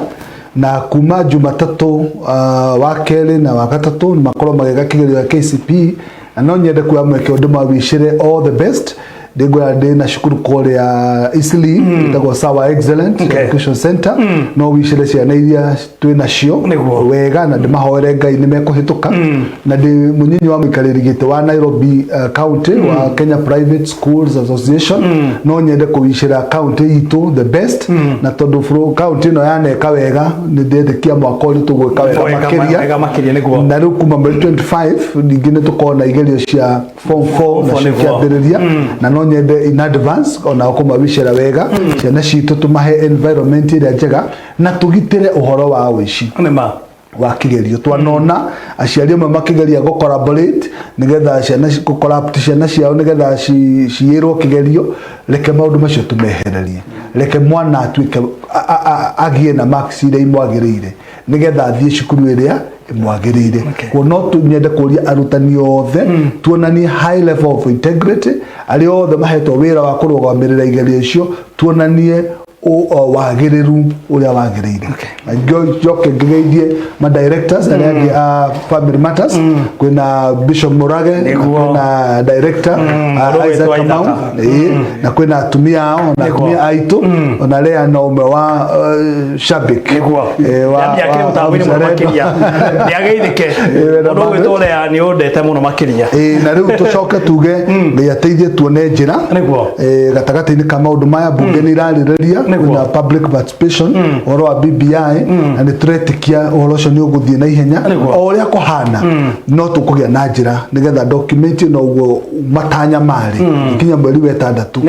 Na kuma Jumatatũ, wa kerĩ na wa gatatũ makorwo magĩka kĩgerio gĩa KCPE, na no nyende kuoya mweke ũndũ mawicĩre all the best. Ndĩngwĩra ndĩ na cukuru kũrĩa Eastleigh ĩtagwo Sawa Excellent Education Center. No wicĩre ciana iria twĩ nacio wega na ndĩmahoere Ngai nĩ mekũhĩtũka. Na ndĩ mũnyinyi wa mũikarĩri gĩtĩ wa Nairobi County wa Kenya Private Schools Association. No nyende kũwicĩra county itũ the best, na tondũ county ĩno yaneka wega, nĩ ndetĩkia mwaka ũyũ tũgwĩka wega makĩria. Wega makĩria, nĩguo. Na rĩu kuma mweri 25 ningĩ nĩ tũkorwo na igerio cia form 4 nacio kĩambĩrĩria, na no nyende in advance ona kũmawicĩra wega ciana citũ, tũmahe environment ĩrĩa njega na tũgitĩre ũhoro wa ũici nĩma wa kĩgerio. Twanona aciari amwe makĩgeria gũ collaborate nĩgetha ciana gũ corrupt ciana ciao nĩgetha ciyĩrwo kĩgerio. Reke maũndũ macio tũmehererie, reke mwana atuĩke agĩe na marks iria imwagĩrĩire nĩgetha athiĩ cukuru ĩrĩa ĩmwagĩrĩire. Kuo no nyende kũria arutani othe tuonanie high level of integrity, arĩa othe mahetwo wĩra wa kũrũgamĩrĩra igerio icio, tuonanie wagĩrĩru ũrĩa wagĩrĩire. Na njoke ngĩgeithie ma directors arĩa angĩ a Family Matters. Kwĩna Bishop Murage na kwĩna director ũrĩa Isaac wĩtwo Kamau. Isaac. Ĩĩ, na kwĩna atumia ao na atumia aitũ, ona Lea no ũmwe wa shabik Nĩguo akĩrĩ mũtambo-inĩ mũno Mzalendo. makĩria, nĩageithĩke. Wena Mũndũ Margaret. ũgwĩtwo Lea nĩ ũndete mũno makĩria. Ĩĩ, na rĩu tũcoke tuge Ngai ateithie tuone njĩra gatagatĩ-inĩ ka maũndũ maya. Bunge nĩ irarĩrĩria kwĩna public participation ũhoro wa BBI, na nĩ tũretĩkia ũhoro ũcio nĩ ũgũthiĩ na ihenya. O ũrĩa kũhana, no tũkũgĩa na njĩra nĩgetha document ĩno ũguo matanya marĩ kinya mweri wa ĩtandatũ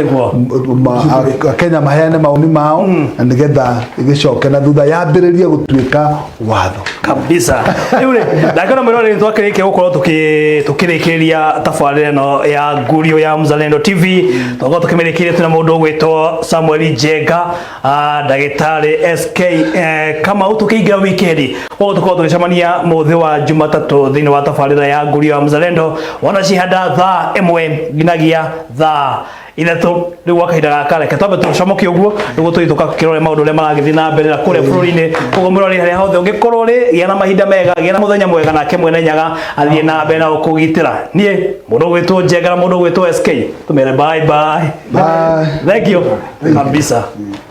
Akenya maheane mawoni mao na nĩgetha ĩgĩcoke na thutha yambĩrĩrie gũtuĩka watho. Kabisa. Rĩu rĩ, ndakĩona mwĩroreri, twakĩrĩkia gũkorwo tũkĩrĩkĩrĩria tabarĩra ĩno ya Ngurio ya Mzalendo TV. Twakorwo tũkĩmĩrĩkĩria twĩna mũndũ ũgwĩtwo Samuel Njenga, ndagĩtarĩ SK Kamau. Tũkĩingĩra weekend, koguo tũkorwo tũgĩcemania mũthĩ wa Jumatatũ thĩinĩ wa tabarĩra ya Ngurio ya Mzalendo, wona cihanda thaa 1 nginyagia thaa 3. Rĩu gwa kahinda gaka reke twambe tũcomoke ũguo nĩguo tũthiĩ tũgakĩrore maũndũ ũrĩa maragĩthiĩ na mbere na kũrĩa bũrũri-inĩ. Koguo mũrori, harĩa hothe ũngĩkorwo rĩ, gĩa na mahinda mega, gĩa na mũthenya mwega, nake mwene Nyaga athiĩ na mbere na gũkũgitĩra. Niĩ mũndũ ũgwĩtwo Njenga na mũndũ ũgwĩtwo SK tũmere bye bye. Bye. Thank you kabisa.